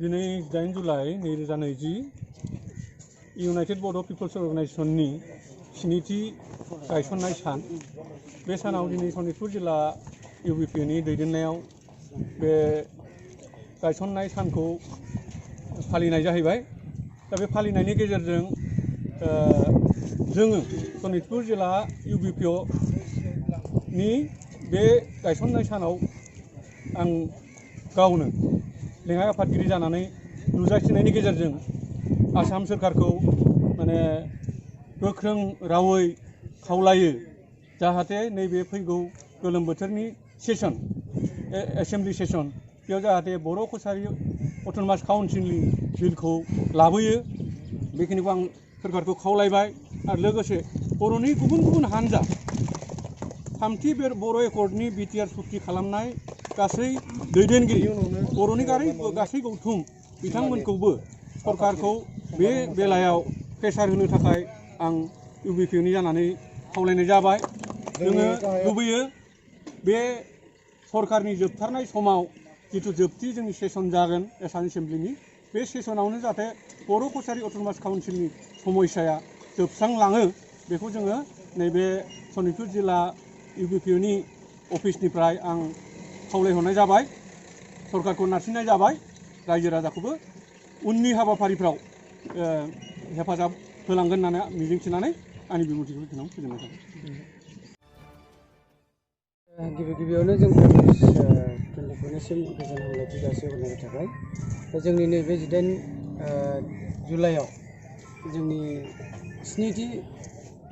दिनै 8 July 2020 United बड' people's अर्गानाइजेशननि 7थि गायसननाय सान। बे सानाव दिनै सनितपुर जिल्ला इउबिपिनि दैदेननायाव बे गायसननाय सानखौ फालिनाय जाहैबाय। दा बे फालिनायनि गेजेरजों जोङो सनितपुर जिल्ला इउबिपिनि बे गायसननाय सानाव आं गावनो लेङाइ आफादगिरि जानानै नुजाथिनायनि गेजेरजों आसाम सोरखारखौ माने गोख्रों रावै खावलायो जाहाथे नैबे फैगौ गोलोम बोथोरनि सेसन एसेम्बलि सेसन बेयाव जाहाथे बर' कसारि अट'नमास काउन्सिलनि बिलखौ लाबोयो। बेखिनिखौ आं सोरखारखौ खावलायबाय। आरो लोगोसे बर'नि गुबुन गुबुन हान्जा 3थि बर' एकर्डनि बिटिआर सुक्ति खालामनाय गासै दैदेनगिरि बर'नि गासै गौथुम बिथांमोनखौबो सरकारखौ बे बेलायाव प्रेसार होनो थाखाय आं इउबिपिनि जानानै खावलायनाय जाबाय। जोङो लुबैयो बे सरकारनि जोबथारनाय समाव जिथु जोबथि जोंनि सेसन जागोन आसाम एसेम्बलिनि बे सेसनावनो जाहाथे बर' कसारि अट'नमास काउन्सिलनि समस्याया जोबस्रांलाङो बेखौ जोङो नैबे सनितपुर जिल्ला इउबिपिनि अफिसनिफ्राय आं खावलायहरनाय जाबाय। सरकारखौ नारसिननाय जाबाय। रायजो राजाखौबो उननि हाबाफारिफ्राव हेफाजाब होलांगोन होननानै मिजिंथिनानै आंनि बिबुंथिखौ बेखिनियाव फोजोबनाय जाबाय। गिबियावनो जों प्रेसिडेन्टनिसिम गोजोन हामलायथि जासिहरनाय थाबाय। जोंनि नैबे 8 जुलाइआव जोंनि 7थि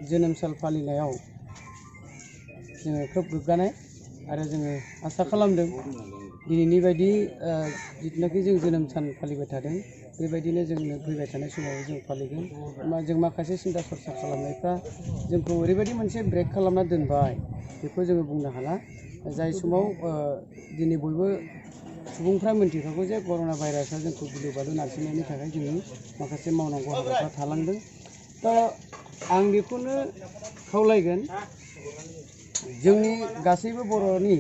जोनोम सान फालिनायाव जोङो खोब गोग्गानाय आरो जोङो आसा खालामदों दिनैनि बायदि जिथुनाखि जों जोनोम सान फालिबाय थादों बेबायदिनो जोंनो फैबाय थानाय समाव जों फालिगोन। जों माखासे सिन्था सरसा खालामनायफ्रा जोंखौ ओरैबायदि मोनसे ब्रेक खालामना दोनबाय बेखौ जोङो बुंनो हाला। जाय समाव दिनै बयबो सुबुंफ्रा मिन्थिखागौ जे कर'ना भाइरासआ जोंखौ गिलु बालु नारसिननायनि थाखाय जोंनि माखासे मावनांगौ हाबाफ्रा थालांदों। दा आं बेखौनो खावलायगोन जोंनि गासैबो बर'नि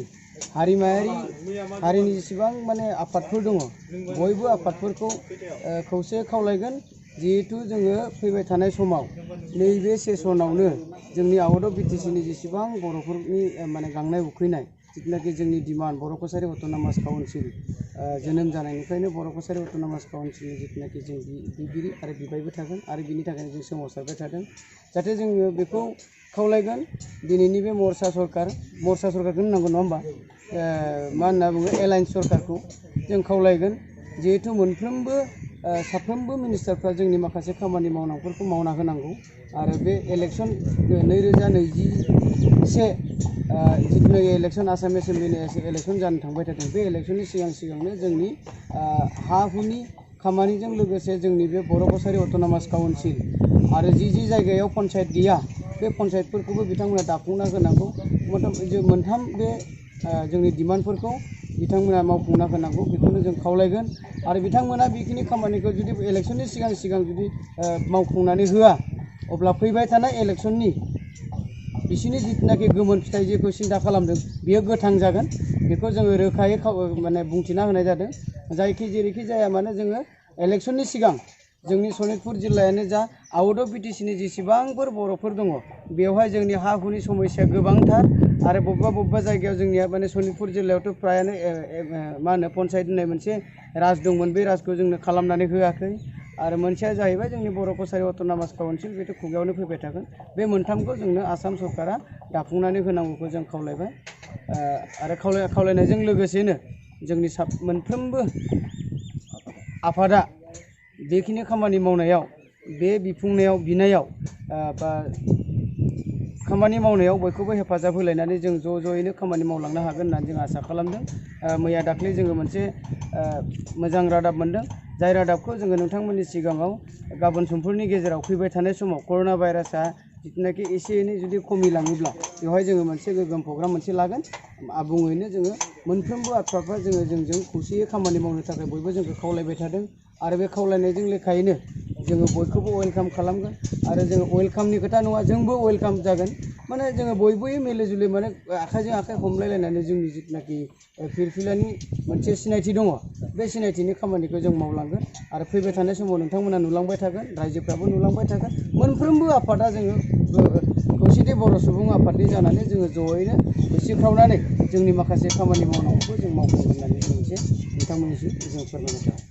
हारिनि जेसेबां माने आफादफोर दङ बयबो आफादफोरखौ खौसे खावलायगोन जिहेतु जोङो फैबाय थानाय समाव नैबे सेसनावनो जोंनि आउट अफ बिटिसिनि जेसेबां बर'फोरनि माने गांनाय उखैनाय जिथुनाखि जोंनि डिमान्ड बर' कसारि अट'नमास काउन्सिल जोनोम जानायनिफ्रायनो बर' कसारि अट'नमास काउन्सिलनि जिथुनाखि जों बिगिरि आरो बिबायबो थागोन आरो बिनि थाखायनो जों सोमावसारबाय थादों जाहाथे जोङो बेखौ खावलायगोन दिनैनि बे मर्चा सरकारखौनो होननांगौ नङा होमबा मा होनना बुङो एलायन्स सरकारखौ जों खावलायगोन जिहेतु मोनफ्रोमबो साफ्रोमबो मिनिस्टारफ्रा जोंनि माखासे खामानि मावनांगौफोरखौ मावना होनांगौ आरो बे इलेक्सन 2021 जिथुनाखि इलेक्सन आसाम एसेम्बलिनि इलेक्सन जानो थांबाय थादों बे इलेक्सननि सिगांनो जोंनि हा हुनि खामानिजों लोगोसे जोंनि बे बर' कसारि अट'नमास काउन्सिल आरो जि जायगायाव पन्सायत गैया बे पन्सायतफोरखौबो बिथांमोना दाफुंना होनांगौ। मोनथाम बे जोंनि डिमान्डफोरखौ बिथांमोना मावफुंना होनांगौ बेखौनो जों खावलायगोन आरो बिथांमोना बेखिनि खामानिखौ जुदि इलेक्सननि सिगां जुदि मावफुंनानै होआ अब्ला फैबाय थानाय इलेक्सननि बिसोरनि जिथुनाखि गोमोन फिथाइ जेखौ सिन्था खालामदों बियो गोथां जागोन बेखौ जोङो रोखायै माने बुंथिना होनाय जादों। जेरैखि जाया मानो जोङो इलेक्सननि सिगां जोंनि सनितपुर जिल्लायानो जा आउट अफ बिटिसिनि जेसेबांफोर बर'फोर दङ बेवहाय जोंनि हा हुनि समस्या गोबांथार आरो बबेबा जायगायाव जोंनिया माने सनितपुर जिल्लायावथ' फ्रायानो मा होनो पन्सायत होननाय मोनसे राज दंमोन बे राजखौ जोंनो खालामनानै होआखै आरो मोनसेया जाहैबाय जोंनि बर' कसारि अट'नमास काउन्सिल बेथ' खुगायावनो फैबाय थागोन बे मोनथामखौ जोंनो आसाम सरकारा दाफुंनानै होनांगौखौ जों खावलायबाय आरो खावलायनायजों लोगोसेनो जोंनि मोनफ्रोमबो आफादा बेखिनि खामानि मावनायाव बे बिनायाव बा खामानि मावनायाव बयखौबो हेफाजाब होलायनानै जों ज'यैनो खामानि मावलांनो हागोन होननानै जों आसा खालामदों। मैया दाख्लै जोङो मोनसे मोजां रादाब मोनदों जाय रादाबखौ जोङो नोंथांमोननि सिगाङाव गाबोन समफोरनि गेजेराव फैबाय थानाय समाव कर'ना भाइरासआ जिथुनाखि एसे एनै जुदि खमिलाङोब्ला बेवहाय जोङो मोनसे गोग्गोम प्रग्राम मोनसे लागोन। आबुङैनो जोङो मोनफ्रोमबो आफादफ्रा जोंजों खौसेयै खामानि मावनो थाखाय बयबो जोंखौ खावलायबाय थादों आरो बे खावलायनायजों लेखायैनो जोङो बयखौबो वेलकाम खालामगोन आरो जोङो वेलकामनि खोथा नङा जोंबो वेलकाम जागोन माने जोङो बयबो मिलि जुलि माने आखाइजों आखाइ हमलायलायनानै जोंनि जिथुनाखि फिरफिलानि मोनसे सिनायथि दङ बे सिनायथिनि खामानिखौ जों मावलांगोन आरो फैबाय थानाय समाव नोंथांमोना नुलांबाय थागोन रायजोफ्राबो नुलांबाय थागोन मोनफ्रोमबो आफादा जोङो खौसेथि बर' सुबुं आफादनि जानानै जोङो जयैनो होसिख्रावनानै जोंनि माखासे खामानि मावनांगौखौ जों मावफुंगोन होननानै मोनसे नोंथांमोननिसिम जों फोरमायनाय थाबाय।